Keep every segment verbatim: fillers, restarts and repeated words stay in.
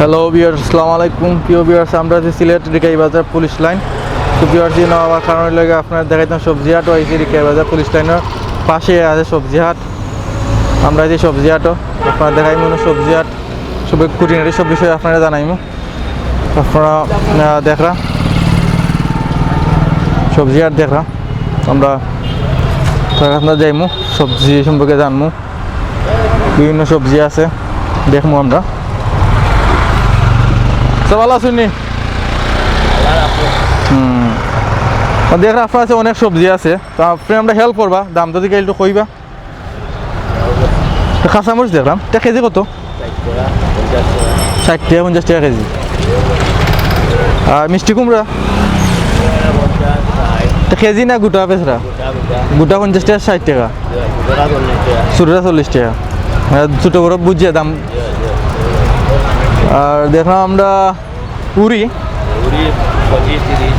Hello viewers, আসসালামু আলাইকুম। প্রিয় ভিউয়ার্স, আমরা আছি সিলেট রিকাই বাজার পুলিশ লাইন। তো ভিউয়ার্স, ইনো আবার কারণ অইলো গিয়া আপনারারে দেখাইতাম সবজি হাটও আইছি রিকাই বাজার পুলিশ লাইনর পাশে আছে সবজি হাট। আমরা আইছি সবজি হাটও, আপনারারে দেখাইমু সবজি হাট, সব খুঁটিনাটি সব বিষয়ে আপনারারে জানাইমু। আপনারা, আহ, দেখরা সবজি হাট দেখরা, আমরা তার কাছে যাইমু, সবজি সম্পর্কে জানমু। বিভিন্ন সবজি আছে, দেখমু আমরা। তো ভালা আছইন নি? হুম। তো দেখরা আপনার আছে অনেক সবজি আছে, তো আপনে আমরারে হেল্প করবা, দাম যদি একটু কইবা। তো কাঁচামরিচ দেখরাম, ইটা কেজি কত? ষাইট টেকা, পঞ্চাশ টেকা কেজি। আর মিষ্টি কুমড়া? ইটা কেজি না গুটা বেচরা? গুটা পঞ্চাশ টেকা, ষাইট টেকা। ছোটটা চল্লিশ টেকা। মানে ছোট বড় বুঝিয়া দাম। আর দেখরাম আমরা উরি। উরি পঁচিশ তিরিশ।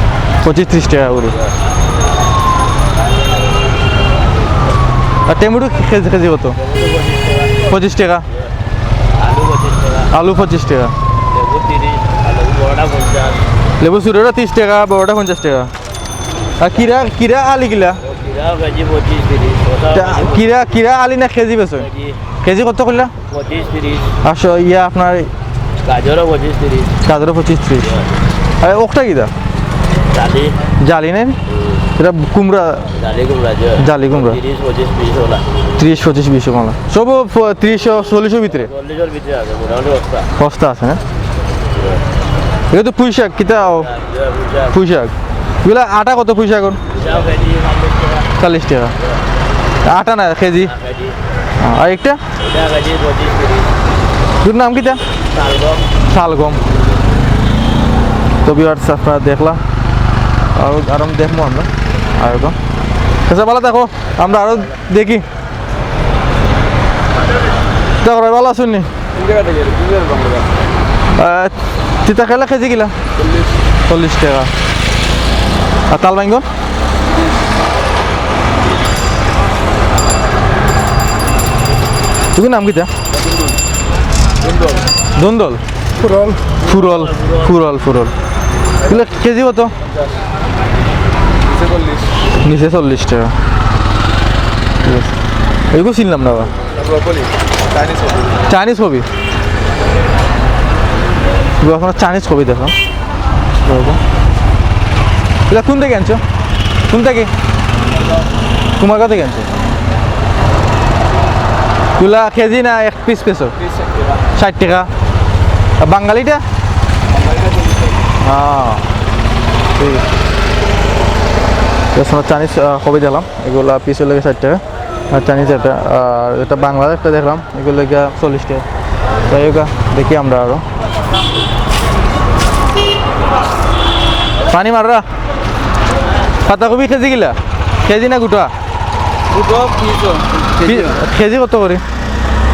পঁচিশ তিরিশ টেকা উরি। আর টমেটো কেজি, কেজি কত? পঁচিশ টেকা। আলু পঁচিশ টেকা। আলু পঁচিশ টেকা। লেবু তিরিশ, আর লেবু বড়টা পঞ্চাশ। লেবু ছোটটা তিরিশ টেকা, বড়টা পঞ্চাশ টেকা। আর কিরা, কিরা আলি কিলা? কিরা কেজি পঁচিশ তিরিশ, ওটা তা কেজি কিরা, কিরা আলি না কেজি বেচইন? কেজি। কেজি কত কইলা? পঁচিশ তিরিশ। আচ্ছা, ইয়া আপনার গাজরও পঁচিশ তিরিশ। গাজরও পঁচিশ তিরিশ। আর ওটা কিতা? জালি। জালি নাই? হুম। ইটা কুমড়া? জালি কুমড়া, জি। জালি কুমড়া। তিরিশ পঁচিশ পিস ওলা। তিরিশ পঁচিশ পিস ওলা। সব ফ-, তিরিশ, চল্লিশর ভিতরে? চল্লিশর ভিতরে আছে, মোটামুটি বস্তা। বস্তা আছে না? ইটা তো পুঁই শাক, কিতা? জি, পুঁই শাক। পুঁই শাক। ইগুলা আটা কত পুঁই শাকর? পুঁই শাক কেজি চল্লিশ টেকা। চল্লিশ টেকা। আটা না, কেজি? কেজি। আর একটা? ইটা কেজি পঁচিশ তিরিশ। ইটার নাম কিতা? শালগম। শালগম। তো ভিউয়ার্স, আপনারা দেখলা, আরো, আরো দেখমু আমরা। আর তো আচ্ছা, ভালা থাকো, আমরা আরো দেখি। দেখো ভাই, ভালা আছইন নি? আহ, তিতা কেলা কেজি কিলা? চল্লিশ। চল্লিশ টেকা। আর তাল বাইঙ্গন? ইগুর নাম কিতা? ধুন্দল। ফুরল। ফুরল, ফুরল, ফুরল। ইগুলা কেজি কত? নিচে চল্লিশ। নিচে চল্লিশ টেকা। ঠিক আছে। ইগু চিনলাম না বা। ব্রোকলি, চাইনিজ কবি। চাইনিজ কবি? ইগু আপনারা চাইনিজ কবি দেখো। দেখো। ইগুলা কুন থাকি আনছো? কুন থাকি? কুমারগাঁও থাকি আনছো? ইগুলা কেজি না এক পিস বেচো? পিস ষাইট টেকা। ষাইট টেকা। আর বাঙালিটা? বাঙালিটা চল্লিশ টেকা। হ্যাঁ, ঠিক আছে। Just আমরা চাইনিজ, আহ, কবি দেখলাম, ইগুলা পিস অইলো গিয়া ষাইট টেকা। আর চাইনিজ একটা, আর একটা বাংলা একটা দেখলাম, ইগুলা অইলো গিয়া চল্লিশ টেকা। যাই হোক, দেখি আমরা আরো। পানি মাররা? পাতাকপি কেজি কিলা? কেজি না গুটা? গুটা পিস। পি-, কেজি কত করি?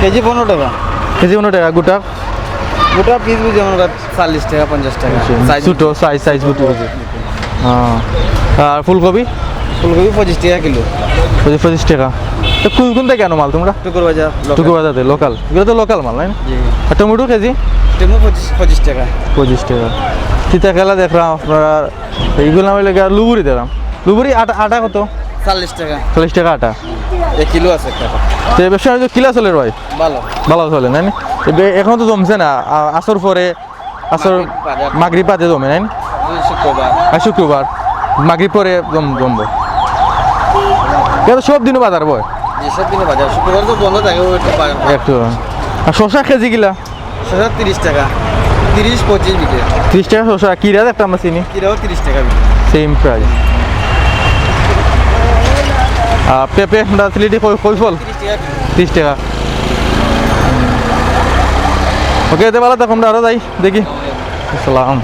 কেজি পনেরো টেকা। কেজি পনেরো টেকা গুটা? গুটা পিস বুঝি আমার কাছে চল্লিশ টেকা, পঞ্চাশ টেকা। আচ্ছা, size ছোট, size, size বুঝি, বুঝি। হ্যাঁ। আর ফুলকপি? ফুলকপি পঁচিশ টেকা কিলো। পঁচিশ, পঁচিশ টেকা। তো কুন, কুন থাকি আনো মাল তুমরা? টুকুর বাজার, local। টুকুর বাজার থাকি, local। ইগুলা তো local মাল, নায় নি? জি। আর টমেটো কেজি? টমেটো পঁচিশ, পঁচিশ টেকা। পঁচিশ টেকা। তিতা কেলা দেখরাম আপনারা, ইগুলা অইলো গিয়া লুবুরি দেখরাম। লুবুরি আটা, আটা কত? চল্লিশ টেকা। চল্লিশ টেকা আটা। এক কিলো আছে একটা। তো ব্যবসা বাণিজ্য কিলা চলের ভাই? ভালা। ভালা চলে, নায় নি? এবে-, এখন তো জমছে না, আ-, আছর পরে, আছর মাগরিব বাদে। মাগরিব বাদে জমে, নায় নি? আজ শুক্রবার। আজ শুক্রবার, মাগরিব পরে জম-, জমবো। ইটা তো সব দিনও বাজার বয়? জি, সব দিনও বাজার। শুক্রবার তো বন্ধ থাকে, ও একটু বাজার। একটু। আর শসা কেজি কিলা? শসা তিরিশ টেকা, তিরিশ পঁচিশ বিকে। তিরিশ টেকা শসা, কিরা একটা আমরা চিনি। কিরাও তিরিশ টেকা বিকে। Same price। আর পেঁপে, আমরা সিলেটি কই, কই ফল? তিরিশ টেকা। তিরিশ টেকা। OK, তে ভালা থাকো, আমরা আরো যাই, দেখি। আসসালাম।